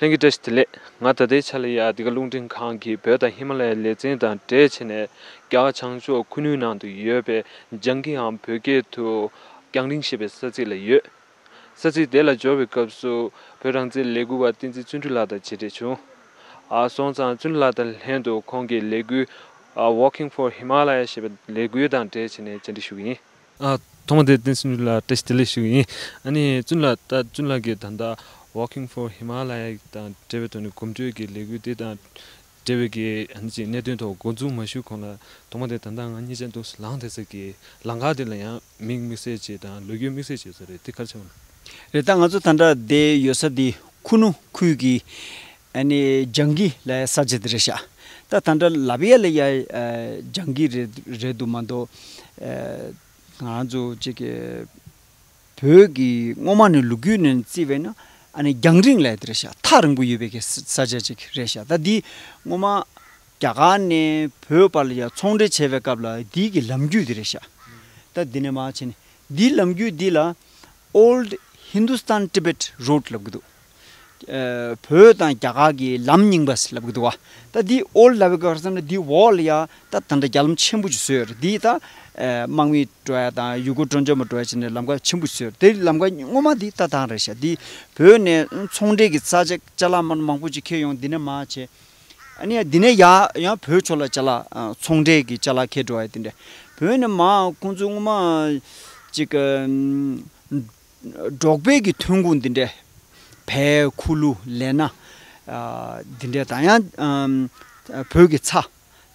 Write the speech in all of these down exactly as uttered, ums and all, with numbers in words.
ལྷན་རྒྱས་བཀྲ་ཤིས་བདེ་ལེགས། ང་ད་ལྟའི་ཆ་ལ་ཡ་འདི་ག་རླུང་འཕྲིན་ཁང་གིས་བོད་དང་ཧི་མ་ལ་ཡའི་ལེ་ཚན་དང་འབྲེལ་བྱས་ནས་རྒྱ་གར་བྱང་ཕྱོགས་ཁུ་ནུའི་ནང་དུ་ཡོད་པའི་ལྗང་གིའམ་བོད་སྐད་དུ་རྒྱང་རིང་ཞེས་པའི་ས་ཚིགས་ལ་ཡོད། ས་ཚིགས་དེ་ལ་འབྱོར་བའི་སྐབས་སུ་བོད་རང་བཙན་ལས་འགུལ་བ་བསྟན་འཛིན་བརྩོན་འགྲུས་ལགས་དང་མཇལ་འཕྲད་བྱུང་། ཨ་སོང་ཙང་བརྩོན་འགྲུས་ལགས་དང་ལྷན་དུ་ཁོང་གིས་ལས་འགུལ་ཨ་Walking for Himalaya ཞེས་པའི་ལས་འགུལ་དང་འབྲེལ་བྱས་ནས་བཅར་འདྲི་ཞུ་གི་ཡིན། ཨ་ཐོག་མ་དེ་བསྟན་འཛིན་ལགས་བཀྲ་ཤིས་བདེ་ལེགས་ཞུ་གི་ཡིན། ཨ་ནི་བརྩོན་ལགས་ད་བརྩོན་ལགས་ཀྱིས་ད་ལྟ་Walking for Himalaya དང་འབྲེལ་བའི་ཐོག་ནས་གོམ་བགྲོད་ཀྱི་ལས་འགུལ་དེ་དང་འབྲེལ་བའི་གི་ཨ་ནི་ཅིག་གནད་དོན་ཐོག་འགོ་འཛུགས་མ་ཞུས་གོང་ལ་ཐོག་མ་དེ་ད་ལྟ་ང་གཉིས་ཆ་འདུག་ལངས་བསྡད་ས་གི་ལམ་ཁ་དེ་ལ་ཡང་མིག་དམིགས་བསལ་ཅིག་དང་ལོ་རྒྱུས་དམིགས་བསལ་ཅིག་ཡོད་ས་རེད། དེ་ག་རེ་ཆགས་པ་ན། རེད། ད་ང་ཚོ་ད་ལྟ་བསྡད་ཡོད་ས་དེ་ཁུ་ནུ་ཁུལ་གྱི་ཨ་ནི་ལྗང་གི་ལ་ས་ཆ་དེ་རེད་ཤག་ད་ད་ལྟ་ལབ་ཡ་ལ་ཡ་ཨ་ལྗང་གི་རེད་རེད་འདུག་མ་གཏོགས། ཨ་ང་ཚོ་ཅིག་གི་བོད་ཀྱི་སྔོན་མ་ནས་ལོ་རྒྱུས་ནས་བརྩིས་པས་ན་ཨ་ནི་རྒྱང་རིང་ལབ་ཡ་དེ་རེད་ཤག་ཐག་རིང་པོ་ཡོད་པའི་གི་ས་ས་ཆ་ཅིག་རེད་ཤག་ད་འདི་སྔོན་མ་རྒྱ་གར་ནས་བོད་བར་ལ་ཡ་ཚོང་འབྲེལ་བྱས་པའི་སྐབས་ལ་འདི་གི་ལམ་རྒྱུད་དེ་རེད་ཤག་ད་འདི་ནས་མར་ཕྱིན་ནས་འདི་ལམ་རྒྱུད་འདི་ལ་Old Hindustan Tibet Road ལབ་གི་འདུག་ཨ་བོད་དང་རྒྱ་གར་གྱི་ལམ་རྙིང་པ་ཟེར་ལབ་ཀྱི་འདུག་བ། ད་འདི་old ལབ་པའི་སྐབས་སུ་ན་འདི་འོག་ལ་ཡ་ད་ད་ལྟ་རྒྱ་ལམ་ཆེན་པོ་ཅིག་བཟོས་ཡོད་རེད། འདི་ད་ཨ་དམག་མི་འགྲོ་ཡ་དང་ཡུལ་སྐོར་སྤྲོ་འཆམ་པ་འགྲོ་ཡ་བྱས་ནས་ལམ་ཁ་ཆེན་པོ་ཅིག་བཟོས་ཡོད་རེད། དེ་ལམ་ཁ་སྔོན་མ་འདི་ད་ཐང་རེད་ཤག་འདི་བོད་ནས་ཚོང་འབྲེལ་གྱི་ས་ཆ་ཅ་ལག་མང་མང་པོ་ཅིག་འཁྱེར་ཡོང་འདི་ནས་མར་བྱས། ཨ་ནི་འདི་ནས་ཡ་ཡང་བོད་ཕྱོགས་ལ་ཅ་ལག་ཨ་ཚོང་འབྲེལ་གྱི་ཅ་ལག་འཁྱེར་འགྲོ་ཡ་དེ་འདྲ། བོད་ནས་མར་ཁོང་ཚོ་སྔོན་མ་ཅིག་ཨམ། འབྲོག་པའི་གི་ཐོན་ཁུངས་འདི་འདྲ། བལ་ཁུ་ལུ་ལས་སྣ། ཨ་འདི་འདྲ་དང་ཡང་ཨམ། བོད་ཀྱི་ཚྭ་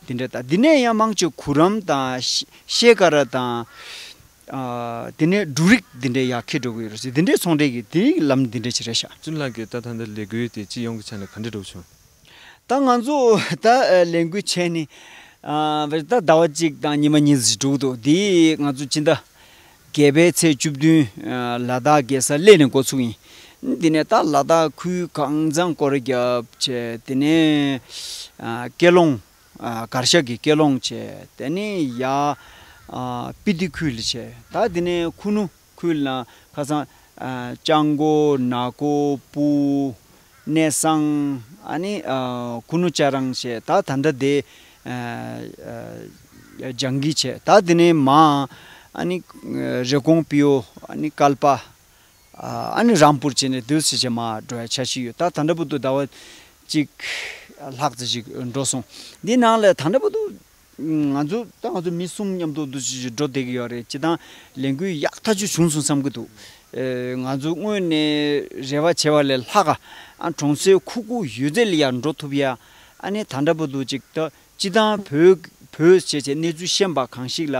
འདི་འདྲ་དང་འདི་ནས་ཡང་མང་ཆེ་གུ་རམ་དང་ཤ་ཤེལ་དཀར་དང་། ཨ་འདི་ནས་འབྲུ་རིགས་འདི་འདྲ་ཡར་འཁྱེར་འགྲོ་གི་ཡོད་རེད་ཟེར། འདི་འདྲའི་ཚོང་འབྲེལ་གྱི་དེའི་ལམ་འདི་འདྲ་ཅིག་རེད་ཤག་བཙུན་ལགས་ཀྱིས་ད་ད་ལྟ་ལས་འགུལ་དེ་སྤྱི་ཡོངས་ཀྱི་ཆ་ནས་ག་འདྲ་འགྲོ་བྱུང་། ད་ང་ཚོ་ད་ལས་འགུལ་བྱས་ནས་ཨ་ད་ཟླ་བ་གཅིག་དང་ཉི་མ་གཉིས་ཙམ་འགྲོ་གི་འདུག་འདི་ང་ཚོ་སྤྱི་ཟླ་བརྒྱད་པའི་ཚེས་བཅུ་བདུན་ལ་དྭགས་རྒྱལ་ས་གླེ་ནས་འགོ་ཚུགས་ཡིན། འདི་ནས་ད་ལ་དྭགས་ཁུལ་གང་ཚང་སྐོར་བརྒྱབ་བྱས་དེ་ནས་ཨ་ཀེ་ལོང་ཨ་གར་ཞ་གི་ཀེ་ལོང་བྱས་དེ་ནས་ཡ་ཨ་སྤི་ཏི་ཁུལ་ལ་བྱས། ད་དེ་ནས་ཁུ་ནུ་ཁུལ་ལ་ཁ་སང་ཨ་ལྕང་སྒོ་ནག་སྒོ་སྤུ། གནས་བཟང་། ཨ་ནི་ཨ་ཁུ་ནུ་ཅ་རང་བྱས། ད་ད་ལྟ་དེ་ཨ་ཨ་ལྗང་གི་བྱས། ད་དེ་ནས་མར་ཨ་ནི་རེབ་གོང་སྤི་ཡོ། ཨ་ནི་ཀལ་པ། ཨ་ནི་རམ་པུར་བྱས་ནས་དུས་ཚོད་བྱས་མར་འགྲོ་ཡ་འཆར་གཞི་ཡོད། ད་ད་ལྟ་བར་དུ་ཟླ་བ་གཅིག་ལྷག་ཙམ་ཞིག་འགྲོ་སོང་། འདི་ནང་ལ་ད་ལྟ་བར་དུ། ང་ཚོ་ད་ང་ཚོ་མི་གསུམ་མཉམ་དུ་འདུ་བྱེད་འགྲོ་བསྡད་ཀྱི་ཡོད་རེད། སྤྱིར་བཏང་ལས་འགུལ་ཡག་ཐག་ཆོད་བྱུང་སོང་བསམ་གྱི་འདུག་ཨེ་ང་ཚོ་སྔོན་ནས་རེ་བ་བྱས་པ་ལས་ལྷག་ག་ཨ་གྲོང་གསེབ་ཁུག་ཁུག་ཡོད་ཚད་ལ་ཡར་འགྲོ་ཐུབ་ཡ། ཨ་ནི་ད་ལྟ་བར་དུ་ཅིག་ད་སྤྱིར་བཏང་བོད་བོད་བྱས་བྱས་གནས་ཚུལ་ཤེས་པ་གང་ཞིག་ལ་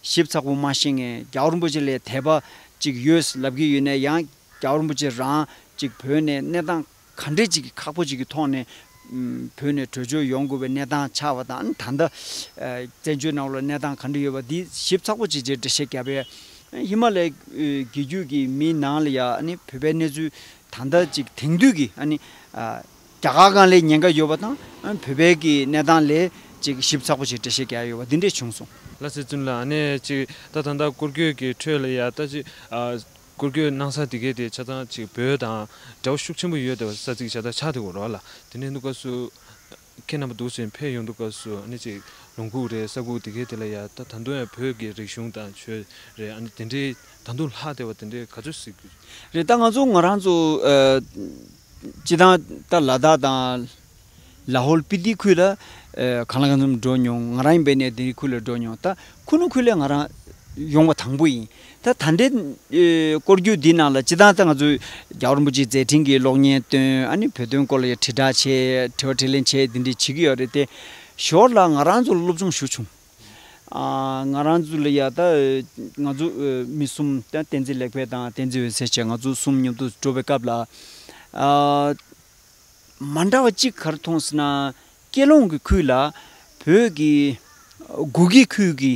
ཞིབ་ཚགས་པོ་མ་ཤེས་མཁན། རྒྱལ་བ་རིན་པོ་ཆེ་ལས་དད་པ་ཅིག་ཡོད་ལབ་ཀྱི་ཡོད་ནའི་ཡང་རྒྱལ་བ་རིན་པོ་ཆེ་རང་ཅིག་བོད་ནས་གནས་སྟངས་ག་འདྲས་ཅིག་གི་ཁག་པོ་ཅིག་གི་ཐོག་ནས་ཨམ་བོད་ནས་བྲོས་བྱོལ་ཡོང་དགོས་པའི་གནས་སྟངས་ཆགས་པ་དང་། ད་ལྟ་ཨ་བཙན་བྱོལ་ནང་ལ་གནས་སྟངས་ག་འདྲ་ཡོད་པ་འདི་ཞིབ་ཚགས་པོ་ཅིག་བྱས་འགྲེལ་བཤད་བརྒྱབ་པས། ཧི་མ་ལའི་ཨ་རྒྱལ་རྒྱུད་ཀྱི་མིའི་ནང་ལ་ཡ་ཨ་ནི་བོད་པའི་གནས་ཚུལ་ད་ལྟ་ཅིག་དེང་དུས་ཀྱི་ཨ་ནི་ཨ་རྒྱ་གར་སྒང་ལ་ཉེན་ཁ་ཡོད་པ་དང་ཨ་བོད་པའི་གི་གནས་སྟངས་ལ་ཅིག་ཞིབ་ཚགས་པོ་ཅིག་འགྲེལ་བཤད་བརྒྱབ་ཡོད་པ་འདི་འདྲས་བྱུང་སོང་། ལགས་སོ། བཙུན་ལགས། ཨ་ནི་ཅིག་ད་ད་ལྟ་སྐོར་སྐྱོད་ཀྱི་ཁྲོད་ལ་ཡ་ད་ཅིག་ཨ། སྐོར་སྐྱོད་གནང་ས་དེ་གའི་དེ་ཆ་ཚང་ཅིག་བོད་དང་འབྲེལ་བ་ཤུགས་ཆེན་པོ་ཡོད་བསྡད་པ་ས་ཚིགས་ཆ་ཚང་ཆགས་བསྡད་ཡོད་རེད་བ་ལ། དེ་ནས་འདུག་སྐབས་སུ་ཁྱེད་རྣམ་པ་འདུག་སེ་ཕེབས་ཡོང་དུས་སྐབས་སུ་ཨ་ནི་ཅིག་ལུང་ཁུག་རེད། ས་ཁུག་དེ་གའི་དེ་ལ་ཡ་ད་ད་དུང་ཡང་བོད་ཀྱི་རིག་གཞུང་དང་ཆོས་རེད། ཨ་ནི་དེ་འདྲའི་ད་དུང་ལྷག་བསྡད་པ་དེ་འདྲའི་ག་ཚོད་ཅིག་རེད། ད་ང་ཚོ་ང་རང་ཚོ་ཨ་སྤྱིར་བཏང་ད་ལ་དྭགས་དང་། ལ་ཧོལ་སྤི་ཏི་ཁུལ་ལ་ཨ་གང་ལ་གང་འཚམ་འགྲོ་མྱོང་། ང་རང་ཡིན་པའི་ནས་དེའི་ཁུལ་ལ་འགྲོ་མྱོང་། ད་ཁུ་ནུ་ཁུལ་ལ་ང་རང་ཡོང་བ་དང་པོ་ཡིན། ད་ད་ལྟའི་ཨ་སྐོར་སྐྱོད་འདི་ནང་ལ་སྤྱིར་བཏང་ད་ང་ཚོས་རྒྱལ་བ་རིན་པོ་ཆེའི་མཛད་འཕྲིན་གྱི་གློག་བརྙན་སྟོན། ཨ་ནི་བོད་དོན་སྐོར་ལ་ཡ་དྲིལ་བསྒྲགས་བྱས། དྲི་བ་དྲིས་ལན་བྱས། འདི་འདྲ་བྱེད་ཀྱི་ཡོད་རེད་དེ། ཞོར་ལ་ང་རང་ཚོ་སློབ་སྦྱོང་ཞུ་བྱུང་། ཨ་ང་རང་ཚོ་ལ་ཡ་ད་ང་ཚོ་ཨ་མི་གསུམ་ད་བསྟན་འཛིན་ལེགས་དཔལ་དང་བསྟན་འཛིན་འོད་ཟེར་བྱས་ང་ཚོ་གསུམ་མཉམ་དུ་འགྲོ་བའི་སྐབས་ལ་ཨ། མ་འདྲ་བ་གཅིག་ག་རེ་མཐོང་ཟེར་ན། ཀེ་ལོང་གི་ཁུལ་ལ་བོད་ཀྱི་གུ་གེ་ཁུལ་གྱི་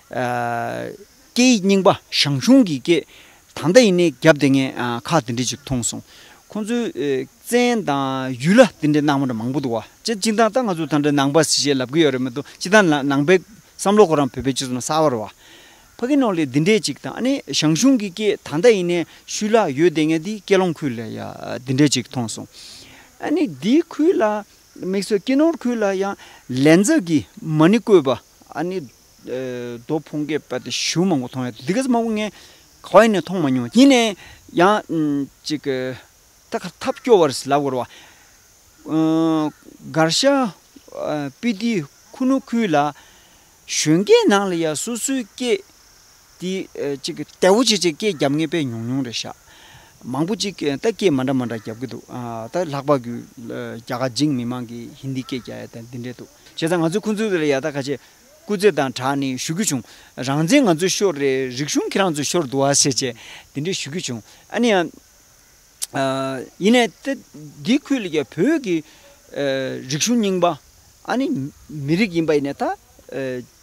ཨ་སྐད་ཡིག་རྙིང་པ་ཞང་ཞུང་གི་སྐད་ད་ལྟ་ཡིན་ནའི་བརྒྱབ་བསྡད་མཁན་ཨ་ཁག་དེ་འདྲ་ཅིག་མཐོང་སོང་། ཁོང་ཚོས་ཨ་བཙན་དང་ཡུལ་ལྷ་དེ་འདྲ་གནང་བ་འདྲ་མང་པོ་འདུག་བ། སྤྱིར་བཏང་ད་ང་ཚོ་ད་འདྲ་ནང་པ་ཟེར་བྱས་ལབ་ཀྱི་ཡོད་རེད་མ་གཏོགས། སྤྱིར་བཏང་ནང་ནང་པའི་བསམ་བློ་ཁོ་རང་བོད་པའི་སྤྱི་ཚོགས་ནང་གསར་པ་རེད་བ། ཕ་གི་ནང་ལ་འདི་འདྲས་ཅིག་དང་། ཨ་ནི་ཞང་ཞུང་གི་སྐད་ད་ལྟ་ཡིན་ནའི་ཤུལ་ལྷག་ཡོད་བསྡད་མཁན་འདི་ཀེ་ལོང་ཁུལ་ལ་ཡ་འདི་འདྲས་ཅིག་མཐོང་སོང་། ཨ་ནི་འདིའི་ཁུལ་ལ་དམིགས་བསལ་ཀི་ནོར་ཁུལ་ལ་ཡང་ལན་ཚྭ་གི་མ་ཎི་བརྐོས་པ་ཨ་ནི་ཨ་རྡོ་ཕུང་སྐད་པ་དེ་ཞུ་མང་པོ་མཐོང་ཡ། འདི་ག་ཙམ་མང་པོ་ངས་ག་བ་ཡིན་ནས་མཐོང་མ་མྱོང་། ཡིན་ནའི་ཡང་ཨམ་ཅིག་ད་ག་ཐབས་སྐྱོ་བ་རེད་ལབ་དགོས་རེད་བ། ཨ་གར་ཞ་ཨ་སྤི་ཏི་ཁུ་ནུ་ཁུལ་ལ་གཞོན་སྐྱེས་ནང་ལ་ཡ་སོ་སོའི་སྐད་དེ་ཨ་ཅིག་བདེ་བོ་བྱེད་བྱེད་སྐད་རྒྱབ་མཁན་དཔེ་ཉུང་ཉུང་རེད་ཤག་མང་པོ་ཅིག་ད་སྐད་མ་འདྲ་མ་འདྲ་རྒྱབ་ཀྱི་འདུག་ཨ་ད་ལྷག་པར་གྱི་ཨ་རྒྱ་གར་འཇིགས་མི་མང་གི་ཧིན་དི་སྐད་རྒྱག་ཡ་དང་འདི་འདྲས་འདུག་བྱས་ཙང་ང་ཚོ་ཁོང་ཚོ་ལ་ཡ་ད་ཁ་ཆེ་སྐུ་ཚེ་དང་སྦྲགས་ནས་ཞུ་རྒྱུ་བྱུང་། རང་བཙན་ང་ཚོའི་ཤོར་རེད། རིག་གཞུང་ཁྱེད་རང་ཚོའི་ཤོར་འདུག་ཨ་ཟེར་བྱས་འདི་འདྲས་ཞུ་རྒྱུ་བྱུང་། ཨ་ནི་ཡང་ཨ་ཡིན་ནའི་ད་འདི་ཁུལ་ལ་ཡ་བོད་ཀྱི་ཨ་རིག་གཞུང་རྙིང་པ་ཨ་ནི་མི་རིགས་ཡིན་པ་ཡིན་ནའི་ད་ཨ་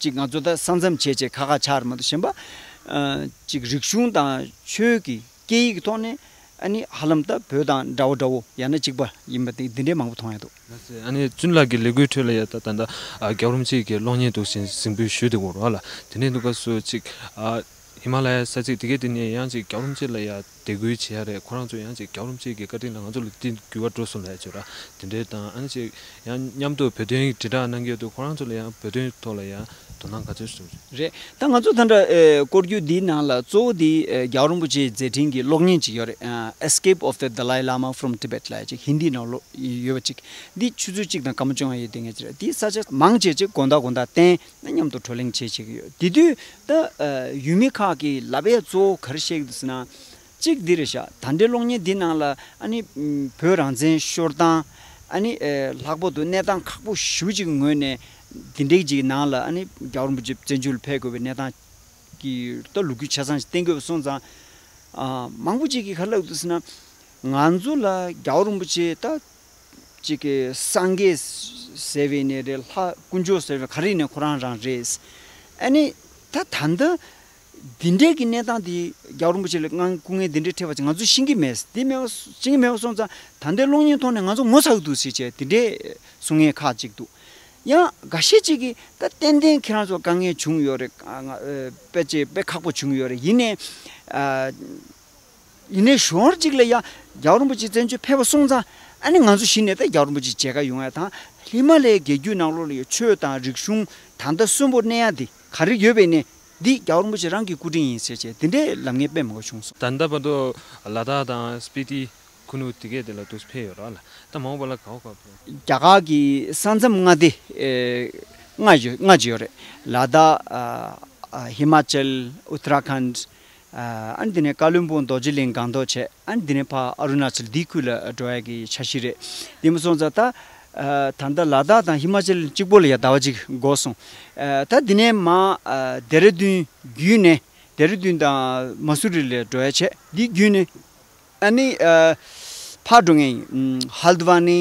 ཅིག་ང་ཚོ་ད་ས་མཚམས་བྱས་བྱས་ཁ་ཁ་ཆགས་རེད་མ་གཏོགས་གཞན་པ་ཨ་ཅིག་རིག་གཞུང་དང་ཆོས་ཀྱི་སྐད་ཡིག་ཐོག་ནས་ཨ་ནི་ཧ་ལམ་ད་བོད་དང་འདྲ་བོ་འདྲ་བོ་ཡང་ན་གཅིག་པ་ཡིན་པ་དེ་འདི་འདྲའི་མང་པོ་མཐོང་ཡ་འདུག་ལགས་སེ། ཨ་ནི་བཙུན་ལགས་ཀྱི་ལས་འགུལ་ཁྲོད་ལ་ཡ་ད་ད་ལྟ་ཨ་རྒྱལ་བ་རིན་པོ་ཆེ་གི་གློག་བརྙན་འདུག་ཟིན་ཟིན་འབུལ་ཞུས་འདུག་གོ་ར་ལ། དེ་ནས་འདུག་ག་སུ་གཅིག་ཨ་ཧི་མ་ལ་ཡ་ས་ཚིགས་དེ་གའི་དེ་ནས་ཡང་གཅིག་རྒྱལ་བ་རིན་པོ་ཆེ་ལ་ཡ་དད་གུས་བྱེད་ཡ་རེད། ཁོ་རང་ཚོ་ཡང་གཅིག་རྒྱལ་བ་རིན་པོ་ཆེ་གི་བཀའ་དྲིན་ལ་ང་ཚོ་ལ་དེ་འགྱུར་བ་འགྲོ་སོང་ལབ་ཡ་བྱོས་ར། དེ་འདྲའི་དང་ཨ་ནི་གཅིག་ཡང་མཉམ་དུ་བོད་དོན་དྲིལ་བསྒྲགས་གནང་གི་འདུག་ཁོ་རང་ཚོ་ལ་ཡང་བོད་དོན་ཐོག་ལ་ཡང་དོ་སྣང་ག་ཚོད་བྱུང་། རེད། ད་ང་ཚོ་ད་ལྟ་ཨེ་སྐོར་སྐྱོད་འདིའི་ནང་ལ་གཙོ་བོ་འདི་ཨེ་རྒྱལ་བ་རིན་པོ་ཆེའི་མཛད་འཕྲིན་གྱི་གློག་བརྙན་ཅིག་ཡོད་རེད། ཨ་Escape of the Dalai Lama from Tibet ལབ་ཅིག་ཧིན་དིའི་ནང་ལོགས་ཡོད་པ་ཅིག་འདི་ཆུ་ཚོད་གཅིག་དང་སྐར་མ་བཅོ་ལྔ་ཡོད་དེ་ངས་ཅི་རེད། འདི་ས་ཆ་མང་ཆེ་ཅིག་དགོང་དག་དགོང་དག་བསྟན་ན་མཉམ་དུ་བགྲོ་གླེང་བྱེད་བྱེད་ཀྱི་ཡོད། དེ་དུས་ད་ཨ་ཡུལ་མི་ཁག་གིས་ལབ་ཡས་གཙོ་བོ་ག་རེ་བཤད་ཀྱི་འདུག་ཟེར་ན། གཅིག་འདི་རེད་ཤག་ད་ལྟའི་གློག་བརྙན་འདི་ནང་ལ་ཨ་ནི་ཨམ་བོད་རང་བཙན་ཤོར་སྟངས་ཨ་ནི་ཨེ་ལྷག་པར་དུ་གནས་སྟངས་ཁག་པོ་ཞེ་པོ་ཅིག་གི་ངོས་ནས་འདི་འདྲའི་ཅིག་ནང་ལ་ཨ་ནི་རྒྱལ་བ་རིན་པོ་ཆེ་བཙན་བྱོལ་ཕེབས་དགོས་པའི་གནས་སྟངས་ཀྱི་ད་ལོ་རྒྱུས་ཆ་ཚང་ཞིག་བསྟན་དགོས་པ་སོང་ཙང་། ཨ་མང་པོ་ཅིག་གིས་ག་རེ་ལབ་འདུག་ཟེར་ན། ང་ཚོ་ལ་རྒྱལ་བ་རིན་པོ་ཆེ་ད་ཅིག་གི་སངས་རྒྱས་ཟེར་བའི་ནས་རེད། ལྷ་དཀོན་མཆོག་ཟེར་བའི་ག་རེ་ནས་ཁོ་རང་རང་རེད། ཨ་ནི་ད་ད་ལྟ་འདི་འདྲའི་གི་གནས་སྟངས་དེ་རྒྱལ་བ་རིན་པོ་ཆེ་ལ་ང་སྐུ་ངལ་འདི་འདྲའི་འཕྲད་པ་ཅིག་ང་ཚོས་ཤེས་ཀྱི་མེད། འདི་མེད་པ་ཤེས་ཀྱི་མེད་པ་སོང་ཙང་ད་ལྟའི་གློག་བརྙན་ཐོག་ནས་ང་ཚོ་ངོ་ཚ་གི་འདུག་ཟེར་བྱས་འདི་འདྲའི་གསུང་མཁན་ཁག་ཅིག་འདུག་ཡང་འགའ་ཤས་ཅིག་གིས་ད་ཏན་ཏན་ཁྱེད་རང་ཚོ་དཀའ་ངལ་བྱུང་ཡོད་རེད། ཨ་ང་ཨ་དཔེ་ཅིག་དཔེ་ཁག་པོ་བྱུང་ཡོད་རེད། ཡིན་ནའི་ཨ་ཡིན་ནའི་ཞོར་ཅིག་ལ་ཡང་རྒྱལ་བ་རིན་པོ་ཆེ་བཙན་བྱོལ་ཕེབས་པ་སོང་ཙང་ཨ་ནི་ང་ཚོ་གཞི་ནས་ད་རྒྱལ་བ་རིན་པོ་ཆེ་མཇལ་ཁ་ཡོང་ཡ་དང་། ཧི་མ་ལའི་རྒྱལ་རྒྱུད་ནང་ལོགས་ལ་ཡང་ཆོས་དང་རིག་གཞུང་ད་ལྟ་གསོན་པོ་གནས་ཡ་འདི་ག་རེ་ཡོད་པའི་ནས་འདི་རྒྱལ་བ་རིན་པོ་ཆེ་རང་གི་སྐུ་དྲིན་ཡིན་ཟེར་བྱས་འདི་འདྲའི་ལབ་མཁན་དཔེ་མང་པོ་བྱུང་སོང་། ད་ལྟ་བར་དུ་ལ་དྭགས་དང་སྤི་ཏི་ཁུ་ནུ་དེ་གས་དེ་ལ་དུས་ཕེབས་ཡོད་ར་ལ། ད་མ་འོངས་པ་ལ་ག་བ་ག་བ། རྒྱ་གར་གྱི་ས་མཚམས་མངའ་སྡེ་ཨེ་ལྔ་ཡོད་ལྔ་ཅིག་ཡོད་རེད། ལ་དྭགས་ཨ་ཨ་ཧི་མ་ཅལ་ཨུ་ཏ་ར་ཁཱན་ཨ་ཨ་ནི་དེ་ནས་ཀ་ལོན་སྦུག་རྡོ་རྗེ་གླིང་སྒང་ཏོག་བྱས། ཨ་ནི་དེ་ནས་ཕར་ཨ་རུ་ན་ཅལ་འདིའི་ཁུལ་ལ་འགྲོ་ཡ་གི་འཆར་གཞི་རེད། དེ་མ་སོང་ཙང་ད་ཨ་ད་ལྟ་ལ་དྭགས་དང་ཧི་མ་ཅལ་གཅིག་པོ་ལ་ཡ་ཟླ་བ་གཅིག་འགོར་སོང་། ཨ་ད་དེ་ནས་མར་ཨ་ལྡེ་ར་ལྡུན་བརྒྱུད་ནས་ལྡེ་ར་ལྡུན་དང་མ་སུ་རི་ལ་འགྲོ་ཡ་བྱས། འདི་བརྒྱུད་ནས་ཨ་ནི་ཨ་ཕར་འགྲོ་མཁན་ཡིན། ཧལ་དི་ཝ་ནི།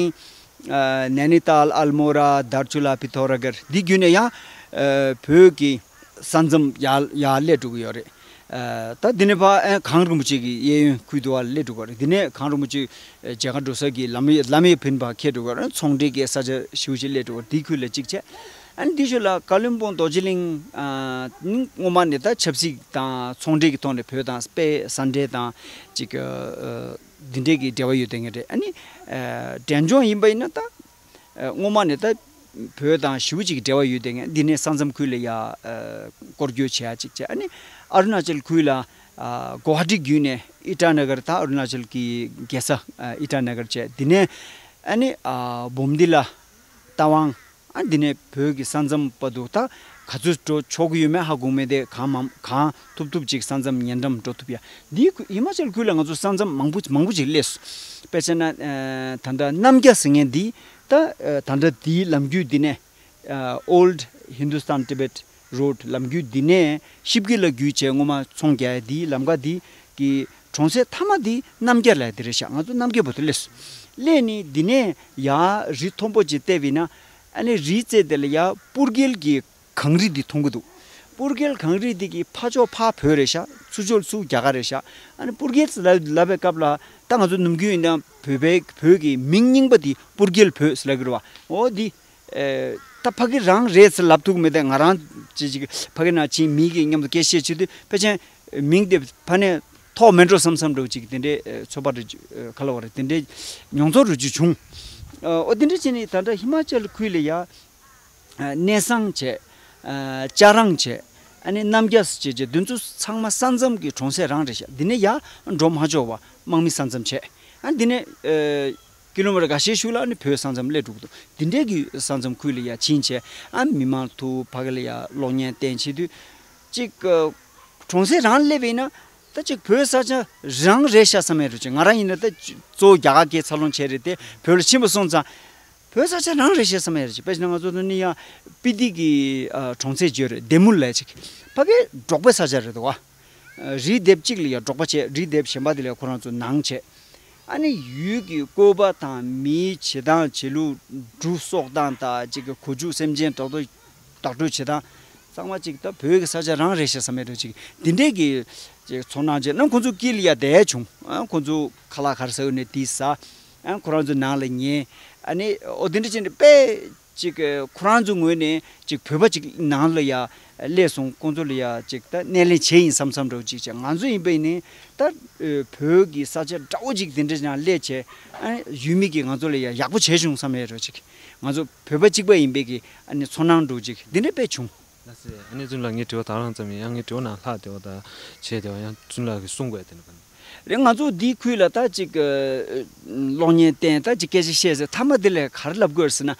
ཨ་ནེ་ནི་ཏཱལ། ཨལ་མོ་ར། དར་ཆུ་ལ། པི་ཐོ་ར་གར། འདི་བརྒྱུད་ནས་ཡང་ཨ་བོད་ཀྱི་ས་མཚམས་ཡར་ཡར་སླེབས་འགྲོ་གི་ཡོད་རེད། ཨ་ད་འདི་ནས་ཕར་ཨ་གངས་རིན་པོ་ཆེ་གི་གཡས་གཡོན་ཁུལ་དུ་བ་སླེབས་འགྲོ་གི་རེད། འདི་ནས་གངས་རིན་པོ་ཆེ་མཇལ་ཁ་འགྲོ་ས་གི་ལམ་ལམ་ཡས་བུན་པ་འཁེལ་འགྲོ་གི་རེད། ཚོང་འབྲེལ་གྱི་ས་ཆ་ཞེ་པོ་ཅིག་སླེབས་འགྲོ་གི་རེད། འདི་ཁུལ་ལ་གཅིག་བྱས། ཨ་ནི་དེའི་ཤུལ་ལ་ཀ་ལོན་སྦུག་རྡོ་རྗེ་གླིང་ཨ་ནི་སྔོན་མ་ནས་ད་ཆབ་སྲིད་དང་ཚོང་འབྲེལ་གྱི་ཐོག་ནས་བོད་དང་དཔེ་ས་འབྲེལ་དང་ཅིག་ཨ་འདི་འདྲས་ཀྱི་འབྲེལ་བ་ཡོད་བསྡད་མཁན་རེད། ཨ་ནི་ཨ་འབྲས་ལྗོངས་ཡིན་པ་ཡིན་ན་ད་ཨ་སྔོན་མ་ནས་ད་བོད་དང་ཞེ་པོ་ཅིག་འབྲེལ་བ་ཡོད་བསྡད་མཁན། འདི་ནས་ས་མཚམས་ཁུལ་ལ་ཡ་ཨ་སྐོར་སྐྱོད་བྱེད་ཡ་ཅིག་བྱས། ཨ་ནི་ཨ་རུ་ན་ཅལ་ཁུལ་ལ་ཨ་གོ་ཧ་ཊི་བརྒྱུད་ནས་ཨི་ཊ་ན་གར། ད་ཨ་རུ་ན་ཅལ་གྱི་རྒྱལ་ས་ཨ་ཨི་ཊ་ན་གར་བྱས། འདི་ནས་ཨ་ནི་ཨ་བོམ་དི་ལ། རྟ་དབང་། ཨ་འདི་ནས་བོད་ཀྱི་ས་མཚམས་བར་དུ་ད་ག་ཚོད་འགྲོ་ཆོག་གི་ཡོད་མེད་ཧ་གོ་མེད་དེ། གང་མང་གང་ཐུབ་ཐུབ་ཅིག་ས་མཚམས་ཉེ་འགྲམ་འགྲོ་ཐུབ་ཡ། འདིའི་ཁུ་ཧི་མ་ཅལ་ཁུལ་ལ་ང་ཚོ་ས་མཚམས་མང་པོ་མང་པོ་ཅིག་སླེབས་སོང་། དཔེ་བྱས་ན་ཨ་ད་ལྟ་རྣམ་རྒྱལ་ཟེར་མཁན་འདི་ད་ཨ་ད་ལྟ་འདིའི་ལམ་རྒྱུད་འདི་ནས་ཨ་Old Hindustan Tibet Road ལམ་རྒྱུད་འདི་ནས་ཤིབ་ཀི་ལ་བརྒྱུད་བྱས་སྔོན་མ་ཚོང་རྒྱག་ཡ། འདིའི་ལམ་ཁ་འདི་གི་གྲོང་གསེབ་མཐའ་མ་འདི་རྣམ་རྒྱལ་ལ་འདི་རེད་ཤག་ང་ཚོ་རྣམ་རྒྱལ་བར་དུ་སླེབས་སོང་། སླེབས་ནས་འདི་ནས་ཡར་རི་མཐོན་པོ་ཅིག་བལྟས་པ་ཡིན་ན། ཨ་ནི་རིའི་རྩེ་དེ་ལ་ཡར་སྤུར་རྒྱལ་གྱི་གངས་རི་འདི་མཐོང་གི་འདུག་སྤུར་རྒྱལ་གངས་རི་འདི་གི་ཕར་ཕྱོགས་ཕར་བོད་རེད་ཤག་ཚུར་ཕྱོགས་ཚུར་རྒྱ་གར་རེད་ཤག་ཨ་ནི་སྤུར་རྒྱལ་ཟེར་ལབ་ལབ་པའི་སྐབས་ལ་ད་ང་ཚོ་ནམ་རྒྱུན་ཡིན་ན་བོད་པའི་བོད་ཀྱི་མིང་རྙིང་པ་འདི་སྤུར་རྒྱལ་བོད་ཟེར་ལབ་ཀྱི་རེད་བ། འོ་འདི། ཨེ་ད་ཕ་གི་རང་རེད་ཟེར་ལབ་ཐུབ་མེད་དེ། ང་རང་ཅིག་ཅིག་ཕ་གི་ནང་ཕྱིན་མི་གི་མཉམ་དུ་སྐད་བཤད་བྱེད་དུས་ཕལ་ཆེར་མིང་དེ་ཕ་ནས་ ཐོག་མེད་འགྲོ་བསམ་བསམ་འདྲ་བོ་ཅིག་དེ་འདྲའི་ཨ་ཚོད་དཔག་རེ་ཨ་ག་ལ་བ་རེད། དེ་འདྲའི་མྱོང་ཚོར་རུ་ཅིག་བྱུང་། ཨ་འོ་དེ་འདྲ་བྱས་ནས་ད་ལྟ་ཧི་མ་ཅལ་ཁུལ་ལ་ཡ། ཨ་གནས་ཚང་བྱས། ཨ་ལྕགས་རང་བྱས། ཨ་ནི་རྣམ་རྒྱལ་བྱས་བྱས་འདི་ཚོ་ཚང་མ་ས་མཚམས་ཀྱི་གྲོང་གསེབ་རང་རེད་ཤག་འདི་ནས་ཡར་འགྲོ་མ་ཆོག་པ་དམག་མི་ས་མཚམས་བྱས། ཨ་འདི་ནས་ཨ་ཀི་ལོ་མི་ཊར་འགའ་ཤས་ཤུལ་ལ་ཨ་ནི་བོད་ས་མཚམས་སླེབས་འགྲོ་གི་འདུག་འདི་འདྲའི་གི་ས་མཚམས་ཁུལ་ལ་ཡར་ཕྱིན་བྱས། ཨ་མི་མང་ཚོ་ཕ་གི་ལ་ཡར་གློག་བརྙན་བསྟན་བྱེད་དུས་ཅིག་ཨ་གྲོང་གསེབ་རང་སླེབས་པ་ཡིན་ན། ད་ཅིག་བོད་ས་ཆ་རང་རེད་ཤག་བསམ་ཡ་རེད་ཅིག་ང་རང་ཡིན་ན་ད་གཙོ་བོ་རྒྱ་གར་སྐད་འཚར་ལོངས་བྱས་རེད་དེ། བོད་ལ་ཕྱིན་པ་སོང་ཙང་བོད་ས་ཆ་རང་རེད་ཤག་བསམ་ཡ་རེད་ཅིག་དཔེ་བཞག་ན་ང་ཚོ་ནི་ཡང་སྤི་ཏི་གི་ཨ་གྲོང་ཚད་བརྗོད་རེད། དེ་མུ་ལས་ཅིག་ཕ་གི་འབྲོག་པའི་ས་ཆ་རེད་འདུག་བ། རི་ལྡེབས་གཅིག་ལ་ཡང་འབྲོག་པ་བྱས། རི་ལྡེབས་གཞན་པ་དེ་ལ་ཡང་ཁོ་རང་ཚོ་ནང་བྱས། ཨ་ནི་ཡུལ་གྱི་བཀོད་པ་དང་མིའི་བྱེད་སྟངས་བྱེད་ལུགས། འབྲུ་གསོག་སྟངས་དང་ཅིག་གི་གོ་རྒྱུ་སེམས་ཅན་ཐོག་ཏུ་བདག་སྤྲོད་བྱེད་སྟངས་ཚང་མ་ཅིག་ད་བོད་ཀྱི་ས་ཆ་རང་རེད་ཤག་བསམ་ཡ་འདྲ་ཅིག་འདི་འདྲས་ཀྱི་ཅིག་ཚོར་སྣང་བྱས་ན་ཁོང་ཚོ་དཀྱིལ་ལ་ཡ་བསྡད་བྱུང་། ཨ་ཁོང་ཚོ་ཁ་ལག་ག་རེ་ཟ་ཡོད་ནས་དེ་ཟ། ཨ་ཁོ་རང་ཚོ་ནང་ལ་ཉལ། ཨ་ནི་ཨོ་དེ་འདྲ་བྱས་ནས་དཔེ་ཅིག་ཁོ་རང་ཚོ་ངོས་ནས་ཅིག་བོད་པ་ཅིག་ནང་ལ་ཡ་སླེབས་སོང་། ཁོང་ཚོ་ལ་ཡ་ཅིག་ད་སྣེ་ལེན་བྱས་ཡིན་བསམ་བསམ་འདྲ་བོ་ཅིག་བྱས། ང་ཚོ་ཡིན་པ་ཡིན་ནའི་ད་བོད་ཀྱི་ས་ཆ་འདྲ་བོ་ཅིག་དེ་འདྲ་ནང་སླེབས་བྱས། ཨ་ཡུལ་མི་གིས་ང་ཚོ་ལ་ཡ་ཡག་པོ་བྱས་བྱུང་བསམ་ཡས་འདྲ་བོ་ཅིག་ང་ཚོ་བོད་པ་གཅིག་པ་ཡིན་པའི་གི་ཨ་ནི་ཚོར་སྣང་འདྲ་བོ་ཅིག་འདི་འདྲ་དཔེ་བྱུང་། ལགས་སེ། ཨ་ནི་ཙུན་ལགས་ངའི་དྲི་བ་དང་རང་ཙམ་ཡིན། ཡང་ངའི་དྲི་བ་ནང་ལྷག་བསྡད་པ་དང་བྱས་བསྡད་པ་ཡང་ཙུན་ལགས་ཀྱིས་གསུང་དགོས་དེ་ནི་ག་ནི། རེད། ང་ཚོ་འདིའི་ཁུལ་ལ་ད་ཅིག་ཨ་གློག་བརྙན་བསྟན། ད་ཅིག་སྐད་ཆ་བཤད་ཟེར། མཐའ་མ་འདི་ལ་ག་རེ་ལབ་དགོས་ཟེར་ན།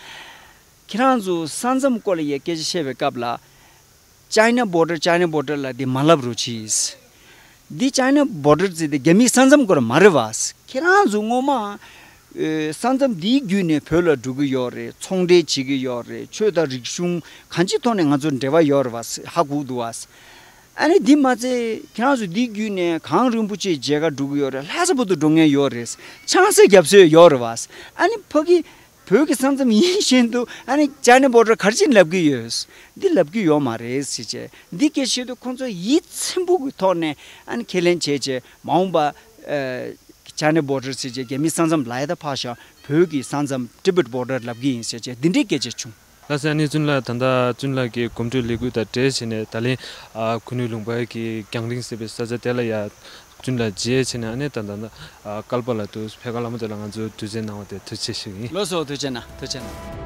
ཁྱེད་རང་ཚོ་ས་མཚམས་སྐོར་ལ་ཡ་སྐད་ཆ་བཤད་པའི་སྐབས་ལ། China border, China border ལབ་དེ་མ་ལབ་རོགས་གྱིས། འདི་China border ཟེར་དེ་རྒྱ་མིའི་ས་མཚམས་སྐོར་མ་རེད་བ། ཁྱེད་རང་ཚོ་སྔོན་མ་ཨེ་ས་མཚམས་འདིའི་བརྒྱུད་ནས་བོད་ལ་འགྲོ་གི་ཡོད་རེད། ཚོང་འབྲེལ་བྱེད་ཀྱི་ཡོད་རེད། ཆོས་དང་རིག་གཞུང་གང་ཅིའི་ཐོག་ནས་ང་ཚོ་འབྲེལ་བ་ཡོད་རེད་བ། ཧ་གོ་གི་འདུག་བ། ཨ་ནི་འདི་མ་ཚད་ཁྱེད་རང་ཚོ་འདི་བརྒྱུད་ནས་གངས་རིན་པོ་ཆེའི་མཇལ་ཁ་འགྲོ་གི་ཡོད་རེད། ལྷ་ས་བར་དུ་འགྲོ་མཁན་ཡོད་རེད། ཆང་ས་རྒྱབ་སྲོལ་ཡོད་རེད་བ། ཨ་ནི་ཕ་གི་བོད་ཀྱི་ས་མཚམས་ཡིན་བཞིན་དུ་ཨ་ནི་China border ག་རེ་བྱས་ནས་ལབ་ཀྱི་ཡོད། འདི་ལབ་ཀྱི་ཡོད་མ་རེད་ཟེར་བྱས། འདི་སྐད་བཤད་དུས་ཁོང་ཚོ་ཡིད་ཚིམ་པོ་གི་ཐོག་ནས་ཨ་ནི་ཁས་ལེན་བྱས་བྱས། མ་འོངས་པ་ཨ་China border ཟེར་བྱས་རྒྱ་མིའི་ས་མཚམས་ལབ་ཡ་ད་ཕར་བཞག་བོད་ཀྱི་ས་མཚམས་Tibet border ལབ་ཀྱི་ཡིན་ཟེར་བྱས་འདི་འདྲའི་སྐད་ཆ་བྱུང་། ལགས་སེ། ཨ་ནི་ཙུན་ལགས། ད་ལྟ་ཙུན་ལགས་ཀྱི་གོམ་བགྲོད་ལས་འགུལ་དང་འབྲེལ་བྱས་ནས་ད་ལན་ཨ་ཁུ་ནུ་ལུང་པ་གི་རྒྱང་རིང་ཟེར་བའི་ས་ཆ་དེ་ལ་ཡ་ཙུན་ལགས་མཇལ་བྱས་ནས། ཨ་ནི་ད་ལྟ་ཨ་བསྐལ་པ་ལ་དུ་ཕེབས་ཀ་ལ་མོ་དེ་ལ་ང་ཚོ་དུས་ཚོད་གནང་བ་དེ་ཐུགས་རྗེ་ཆེ་ཞུ་གི་ཡིན། ལགས་སོ། ཐུགས་རྗེ་གནང་། ཐུགས་རྗེ་གནང་།